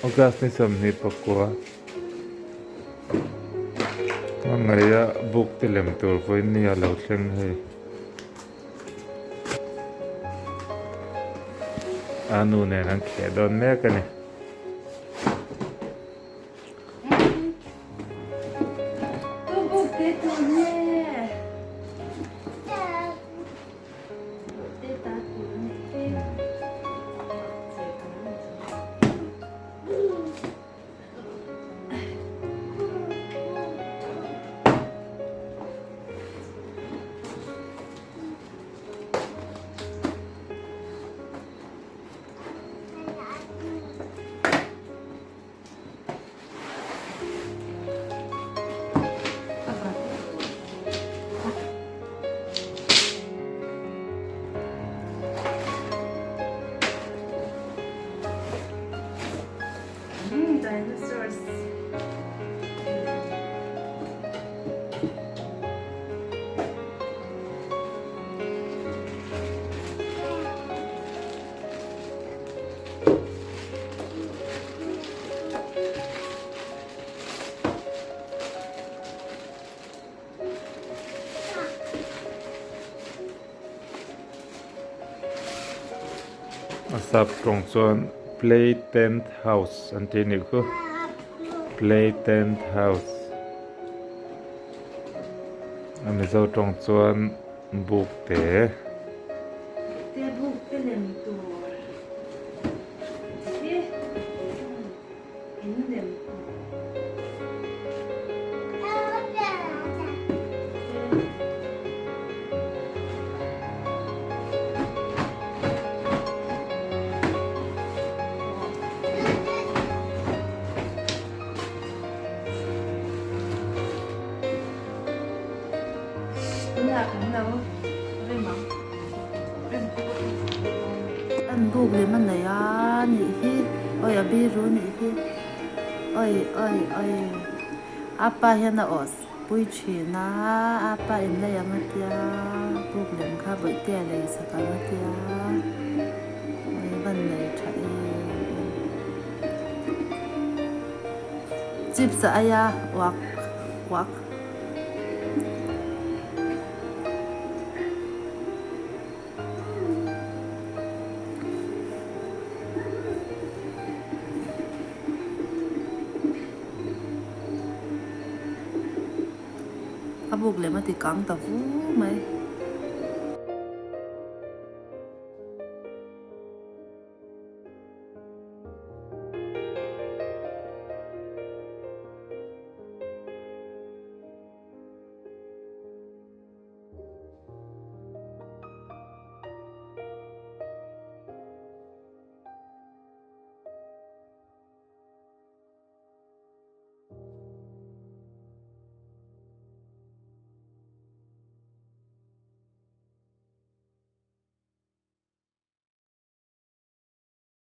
August ni 24 hmangaih a buk te lem tur vawiin ni a lo thleng hei. A nu nen an kheh dawn mek a ni. A sap tawng chuan play tent house an tih anih khu play tent house a mizo tawng chuan buk te. Te buk te lem tur hi in lem tur. An buk lem a nei a nih hi awi a biru nih hi awi awi awi a pa hian a awh pui thin a a pa in lei ang a tia buk lem kha bawihte a lei sak ang a tia awi van nei tha em em chips a aia uak uak. A buk lem a ti kang ta vu mai.